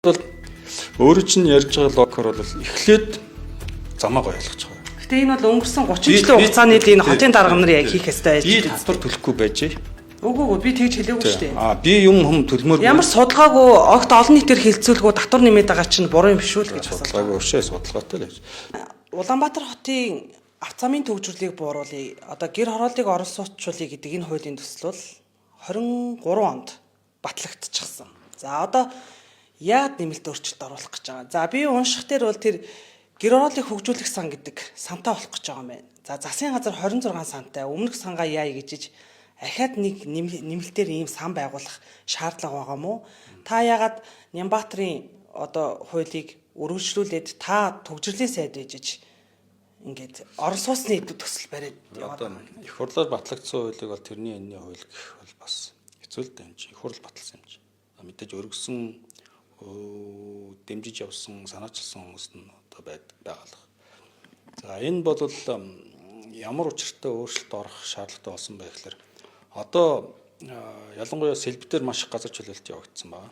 Бол өөрөө чинь ярьж байгаа логикоор бол эхлээд замаа гоё ойлгож байгаа. Гэтэ энэ бол өнгөрсөн 30 жилийн хугацааны л энэ хотын дарга нар яг хийх ёстой Би ажил. татвар төлөхгүй байжээ. Үгүй үгүй, би тэгж хэлээгүй шүү дээ. Аа, би юм хүм төлмөр Ямар судалгаагүй, огт олон нийтээр хэлцүүлгүй татвар нэмээд байгаа чинь буруу юм биш үү л гэж асуулаа. Судалгаагүй өшөө, судалгаатай л гэж. Улаанбаатар хотын авцамын төгжрлийг бууруулъя. Одоо гэр хорооллыг орон сууцчуулъя гэдэг энэ хуулийн төсөл бол 23 онд батлагдчихсан. За, одоо яад нэмэлт өөрчлөлт оруулах гэж байгаа? За, би унших дээр бол тэр гэр хорооллыг хөгжүүлэх сан гэдэг сантай болох гэж байгаа юм байна. За, засгийн газар 26 сантай, өмнөх сангаа яая гэж ахаад нэг нэмэлтээр ийм сан байгуулах шаардлага байгаа мó? Та ягаад Нямбатрын одоо хуулийг өргөжлүүлээд та төгжрлийн сайд байж ингээд орон сууцны төсөл бариад яваад Одоо их хурлаар батлагдсан хуулийг бол тэрний энэний хууль гэх бол бас хэцүү л дээ юм чи. Их хурл баталсан юм чи. А, мэдээж өргөсөн, дэмжиж явсан, санаачилсан хүмүүс нь одоо байдаг байгалах. За, энэ бол ямар учиртай өөрчлөлт орох шаардлагатай болсон бэ гэхээр одоо ялангуяа сэлб дээр маш их газар чөлөөлт явагдсан байна.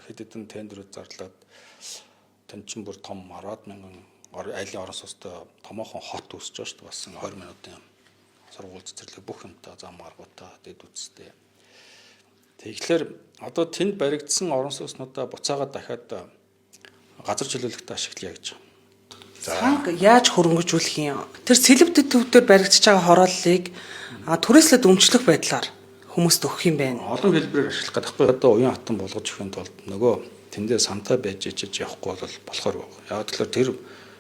Хэд хэдэн тендерүүд зарлаад тэн чин бүр том 10 мянган айлын орон сууцтай томоохон хот үүсэж байгаа шүү дээ. Бас 20 минутын сургууль, цэцэрлэг, бүх юмтай, зам гаргуутай, дэд үстэй. Тэгэхээр одоо тэнд баригдсан орон сууцнуудаа буцаагаад дахиад газар чөлөөлөлтөд ашиглая гэж байгаа. Санг яаж хөрөнгөжүүлэх юм? Тэр сэлб төв дээр баригдаж байгаа хорооллыг түрээслээд өмчлөх байдлаар хүмүүст өгөх юм байна. Олон хэлбэрээр ашиглах гэдэг байхгүй. Одоо уян хатан болгож өгөхийн тулд нөгөө тэндээ сантай байж ижиж явахгүй бол болохоор баг. Яг тэгэхээр тэр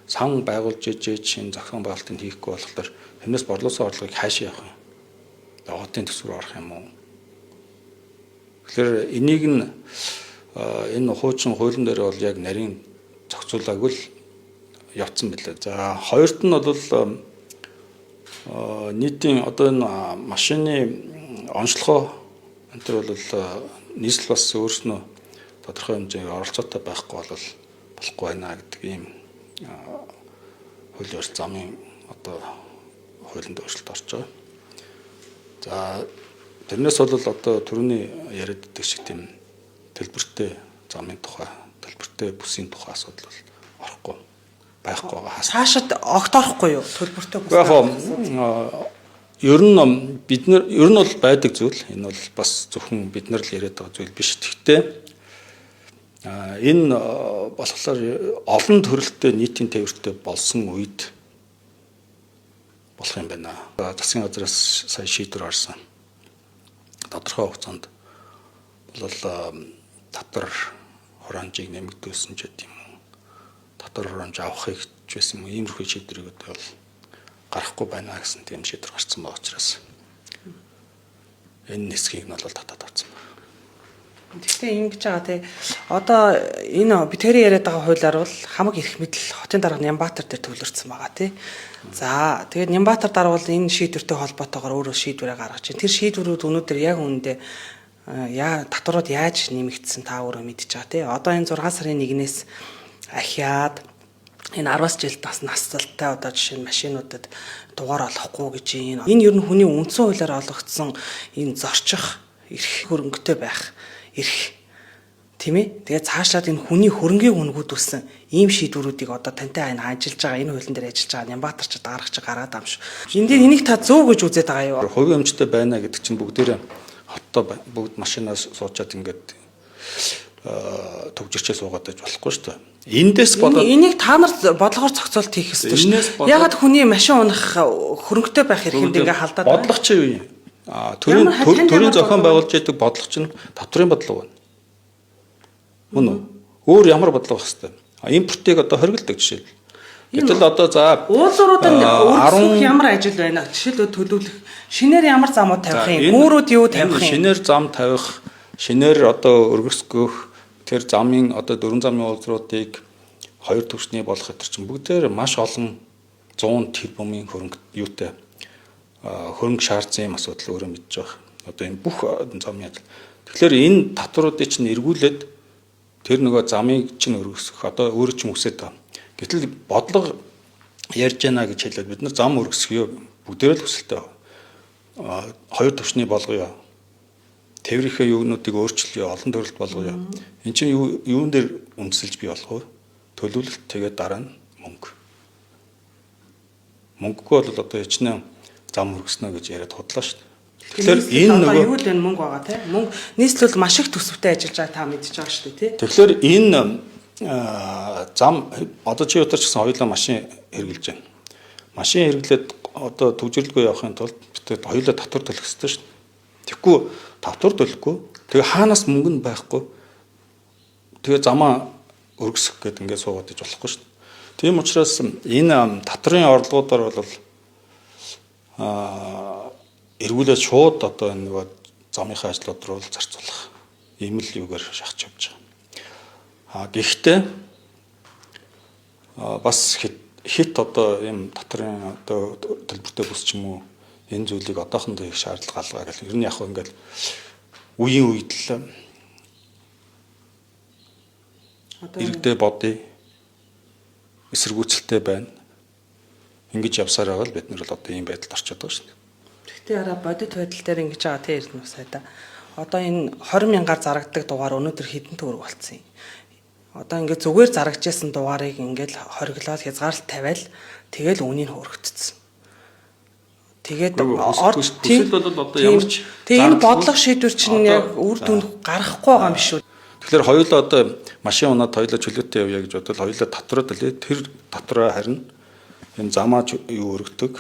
сан байгуулж ижиж энэ зохион байгуулалтыг хийхгүй болохоор тэрнээс борлуулсан орлогыг хаашаа явах юм? Хотын төсвөр орох юм уу? Тэгэхээр энийг нь энэ хуучин хуулийн дээр бол яг нарийн зохицуулаагүй л явцсан билээ. За, хоёрт нь бол нийтийн одоо энэ машины онцлогоо энэ төр бол нийслэл бас өөрснөө тодорхой хэмжээгээр оролцоотой байхгүй бол болохгүй байна гэдэг ийм хууль ёс замын одоо хуулинд өөрчлөлт орж байгаа. За, тэрнээс бол одоо түрүүний яриад байдаг шиг тийм төлбөртэй замын тухай, төлбөртэй бүсийн тухай асуудал бол орохгүй байхгүй байгаа. Цаашид огт орохгүй юу? Төлбөртэй бүс. Яг ер нь бид нар ер нь бол байдаг зүйл. Энэ бол бас зөвхөн бид нар л яриад байгаа зүйл биш. Гэхдээ энэ болохоор олон төрөлттэй нийтийн тээвэртэй болсон үед болох юм байна. Засгийн газраас сая шийдвэр гарсан. Тодорхой хугацаанд бол татвар хураамжийг нэмэгдүүлсэн ч гэдэм юм уу. Татвар хураамж авахыг ч байсан юм уу. Иймэрхүү шийдвэрийг одоо бол гарахгүй байна гэсэн тийм шийдвэр гарсан байгаа учраас энэ нисхийг нь бол татаад авсан байна. Гэхдээ ингэж байгаа те. Одоо энэ бид хоёрын яриад байгаа хуулиар бол хамаг эрх мэдэл хотын дарга Нямбатар дээр төвлөрсөн байгаа те. За, тэгээд Нямбатар дарга бол энэ шийдвэртэй холбоотойгоор өөрөө шийдвэрээ гаргаж байна. Тэр шийдвэрүүд өнөөдөр яг үүндээ яа татварууд яаж нэмэгдсэн та өөрөө мэдж байгаа те. Одоо энэ 6 сарын 1-ээс ахиад энэ 10-аас жил бас насалтай одоо жишээ нь машинуудад дугаар олохгүй гэж энэ. Энэ ер нь хүний үндсэн хуулиар олгогдсон энэ зорчих эрх, хөрөнгөтэй байх эрх, тийм ээ. Тэгээ цаашаад энэ хүний хөрөнгийг үнгүүдүүлсэн ийм шийдвэрүүдийг одоо тантай энэ ажиллаж байгаа, энэ хуулийн дээр ажиллаж байгаа Нямбатар ч дарагч гараад ам шүү. Энд дээр энийг та зөв гэж үзээд байгаа юу? Хувийн өмчтэй байна гэдэг чинь бүгдээрээ хоттой бүгд машинаас суучаад ингээд төгжирчээ суугаад байж болохгүй шүү дээ. Эндээс болоод Энийг та нар бодлогоор зохицуулт хийх ёстой Энээс шүү. болоод Ягаад хүний машин унах хөрөнгөтэй байх эрхэнд ингээ халдаад байна? Бодлого чи юу юм? А, төрийн Ямар танд төрийн ямар зохион бодлого? байгуулж яадаг бодлого чинь татврын бодлого байна. Мөн үү? Өөр ямар бодлого байх хэвтэй? А, импортыг одоо хоригддаг жишээл. Гэтэл одоо за Уулуурууд нь 10 өргөсөх ямар ажил байна? Жишээлбэл төлөвлөх. Шинээр ямар замууд тавих За, юм? энэ- Гүүрүүд юу энэ тавих юм? Шинээр зам тавих, шинээр одоо өргөсгөх, тэр замын одоо дөрвөн замын уулзруудыг хоёр төвшний болох гэтэр чинь бүгдээр маш олон 100 тэрбумын хөрөнгө юутай хөрөнгө шаардсан юм асуудал өөрөө мэдж байгаа. Одоо энэ бүх замын ажил. Тэгэхээр энэ татваруудыг чинь эргүүлээд тэр нөгөө замыг чинь өргөсгөх одоо өөрөө чинь үсээд байгаа. Гэтэл бодлого ярьж яана гэж хэлээд бид нар зам өргөсгөё бүгдээрээ л хүсэлтэй байна. Хоёр төвшний болгоё. Тээврийнхээ юунуудыг өөрчлөе, олон төрөлд болгоё. Энд чинь юун дээр үндэслэж бий болох вэ? Төлөвлөлт, тэгээд дараа нь мөнгө. Мөнгөгүй бол одоо хичнээн зам хөргөснө гэж яриад худлаа шүү дээ. Тэгэхээр энэ нөгөө юу л энэ мөнгө байгаа тий. Мөнгө нийслэл маш их төсөвтэй ажиллаж байгаа та мэдж байгаа шүү дээ тий. Тэгэхээр энэ зам одоо чи өдөр ч гэсэн хоёулаа машин хэрэглэж байна. Машин хэрэглээд одоо түгжрэлгүй явахын тулд бид хоёулаа татвар төлөх ёстой шүү дээ. Тэгэхгүй татвар төлөхгүй тэгээ хаанаас мөнгө нь байхгүй тэгээ замаа өргөсөх гэдэг ингээд суугаад иж болохгүй шүү дээ. Тийм учраас энэ татварын орлогуудаар бол эргүүлээд шууд одоо энэ нөгөө замынхаа ажлууд руу зарцуулах ийм л юугаар шахаж явж байгаа. Гэхдээ бас хит одоо ийм татварын одоо төлбөртэй бүс ч юм уу энэ зүйлийг одоохондоо их шаардлага алгаа гэл ер нь яг хөө ингээл үеийн үед л Одоо иргэдээ бодъё, эсэргүүцэлтэй байна. Ингэж явсаар байгаа л бид нар бол одоо ийм байдалд орчод байгаа шүү дээ. Гэхдээ араа бодит байдал дээр ингэж байгаа тий Эрдэнэ сайда. Одоо энэ 20 мянгаар зарагдаг дугаар өнөөдөр хэдэн төгрөг болцсон юм. Одоо ингээд зүгээр зарагж исэн дугаарыг ингээд хориглоод хязгаарлалт тавиал тэгэл үнийг хөрөгдсөн. Тэгээд Хүсэл бол одоо ямар ч Тэгээ энэ зардалгүй. бодлого шийдвэр чинь Одоо- яг үр дүнд гарахгүй байгаа юм биш үү? Тэгэхээр хоёулаа одоо машин унаад хоёулаа чөлөөтэй явъя гэж бодвол хоёулаа татвараа төлөө, тэр татвараа харин энэ замаа юу өргөдөг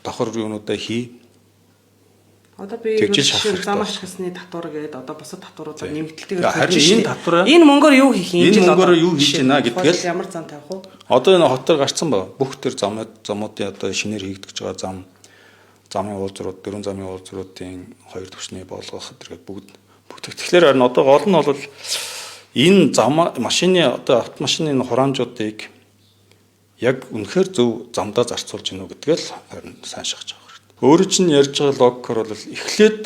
давхар юунуудаа хий. Одоо би Тэгжил ер нь шахах жишээ нь хэрэгтэй зам байна. ашигласны татвар гээд одоо бусад татваруудаар Тийм. нэмэгдэлтэйгээр Харин төлж энэ шээ. татвараа- энэ мөнгөөр юу хийх юм? Энэ Жил одоо мөнгөөр юу хийж жишээ байна нь гэдгээл тухайлбал ямар зам тавих вэ? Одоо энэ хотоор гарцсан ба бүх тэр замуудын одоо шинээр хийгдэж байгаа зам, замын уулзрууд, дөрвөн замын уулзруудын хоёр түвшний болгох зэрэг бүгд бүгд. Тэгэхээр харин одоо гол нь бол энэ зам машины одоо автомашины энэ хураамжуудыг яг үнэхээр зөв замдаа зарцуулж гинүү гэдгээл харин сайн шахаж авах хэрэгтэй. Өөрөө чинь ярьж байгаа логикоор бол эхлээд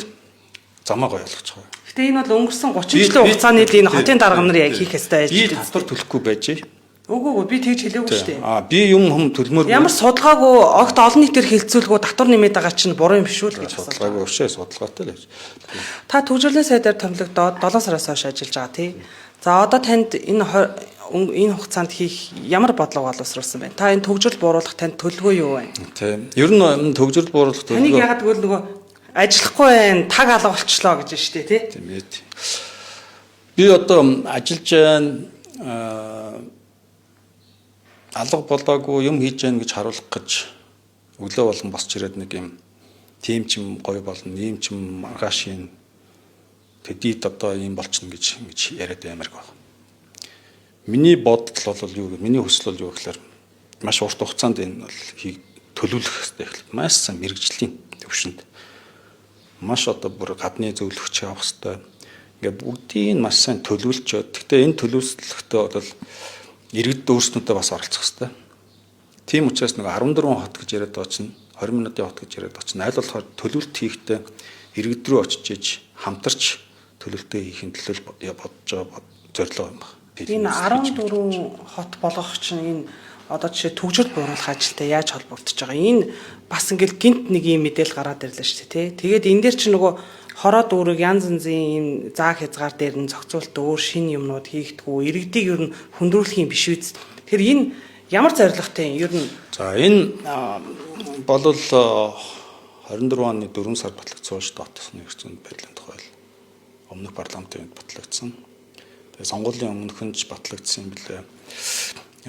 замаа гоё болгож байгаа. Гэтэ энэ бол өнгөрсөн 30 жилийн хугацааны л энэ хотын дарга нар яг хийх ёстой Би ажил. татвар төлөхгүй байж. Үгүй үгүй би тэгж хэлээгүй шүү дээ. Би юм хүм төлмөр Ямар судалгаагүй огт олон нийтээр хилцүүлгүй татвар нэмээд байгаа чинь буруу юм биш үү л гэж асуусан. Судалгаагүй өшөө судалгаатай л гэж. Та төвжирлийн сайдаар томилогдоод 7 сараас хойш ажиллаж байгаа тий. За одоо танд энэ хугацаанд хийх ямар бодлого боловсруулсан бэ? Та энэ төгжрөл бууруулах танд төлөвлөгөө юу вэ? Тийм. Ер нь энэ төгжрөл бууруулах Таныг төлөвлөгөө ягаад гэвэл нөгөө ажиллахгүй байна, таг алга болчлоо гэж шүү дээ тий. Тийм ээ. Би одоо ажиллаж байна, алга болоогүй юм хийж байна гэж харуулах гэж өглөө болгон босч ирээд нэг юм тийм ч юм гоё болно, ийм ч юм маргааш юм тэдийд одоо ийм болчихно гэж ингэж яриад баймарг байна. Миний бодол бол юу вэ? Миний хүсэл бол юу гэхээр маш урт хугацаанд энэ бол төлөвлөх хэрэгтэй эхлэв. Маш сайн мэрэгжлийн төвшөнд. Маш одоо бүр гадны зөвлөгч авах хэрэгтэй. Ингээ бүгдийг нь маш сайн төлөвлөж. Гэхдээ энэ төлөвлөлтөд бол иргэд өөрснөдөө бас оролцох хэрэгтэй. Тийм учраас нэг 14 хот гэж яриад байгаа чинь 20 минутын хот гэж яриад байгаа чинь аль болохоор төлөвлөлт хийхдээ иргэд рүү очиж иж хамтарч төлөвлөлтөө хийхин төлөө бодож байгаа зорилго юм байна. Энэ 14 хот болгох чинь энэ одоо жишээ төгжрөл бууруулах ажилтай яаж холбогдож байгаа? Энэ бас ингээл гинт нэг юм мэдээлэл гараад ирлээ шүү дээ, тий. Тэгээд энэ дээр чинь нөгөө хороо дүүрэг янз янзын ийм зааг хязгаар дээр нь зохицуулт өөр шинэ юмнууд хийгдгүү, иргэдийг ер нь хүндрүүлэх юм биш үз. Тэгэхээр энэ ямар зорилготой юм? Ер нь За энэ болол 24 оны 4 сар батлагдсан шүү дээ. Хотын эрх зүйн байдлын тухай өмнөх парламентын үед батлагдсан. Тэгээ сонгуулийн өмнөхөн ч батлагдсан юм билээ.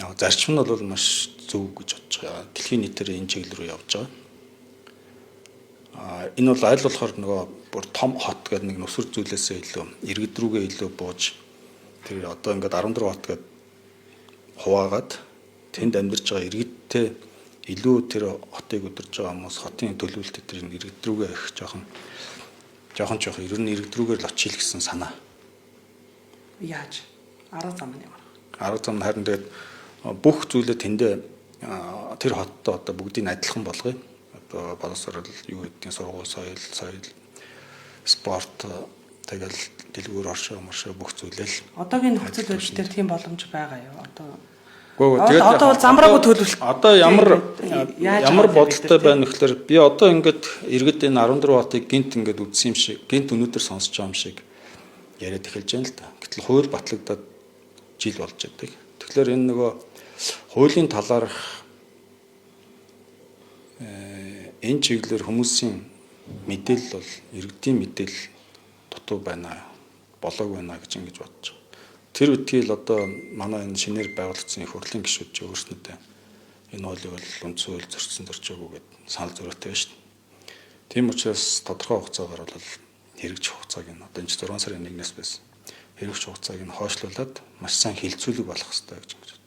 Яг зарчим нь бол маш зөв гэж бодож байгаа. Дэлхийн нийтээр энэ чиглэл рүү явж байгаа. Энэ бол аль болохоор нөгөө бүр том хот гэдэг нэг нүсэр зүйлээсээ илүү иргэд рүүгээ илүү бууж тэр одоо ингээд 14 хот гэдэг хуваагаад тэнд амьдарч байгаа иргэдтэй илүү тэр хотыг өдөрж байгаа хүмүүс хотын төлөвлөлт тэр иргэд рүүгээ их жоохон ер нь иргэд рүүгээ л очил гэсэн санаа. Яаж? Арга зам нь ямар? Арга зам нь харин тэгээд бүх зүйлээ тэндээ тэр хоттой одоо бүгдийг адилхан болгоё. Одоо боловсрол юу гэдгийг сургууль, соёл, спорт тэгэл дэлгүүр оршоо моршоо бүх зүйлээ л Одоогийн нөхцөл байдал дээр тийм боломж байгаа юу? Одоо Үгүй Тэгээд одоо бол замраагүй төлөвлөлт. Одоо ямар ямар бодолтой байна гэхээр би одоо ингээд иргэд энэ 14 хотыг гинт ингээд үдсэн юм шиг, гинт өнөөдөр сонсож байгаа юм шиг яриад эхэлж байна л да. Гэтэл хууль батлагдаад жил болж байдаг. Тэгэхээр энэ нөгөө хуулийн талаарх энэ чиглэлээр хүмүүсийн мэдээлэл бол иргэдийн мэдээлэл дутуу байна, болоог байна гэж ингэж бодож байгаа. Тэр үтгийл одоо манай энэ шинээр байгуулагдсан их хурлын гишүүд чи өөрснөдөө энэ хуулийг бол үндсэн хууль зөрчсөн зөрчөөгүй гэд санал зөрөөтэй байна шүү дээ. Тийм учраас тодорхой хугацаагаар бол хэрэгжих хугацааг нь одоо энэ 6 сарын 1-ээс байсан. Хэрэгжих хугацааг нь хойшлуулад маш сайн хилцүүлэг болох хэрэгтэй гэж ингэж.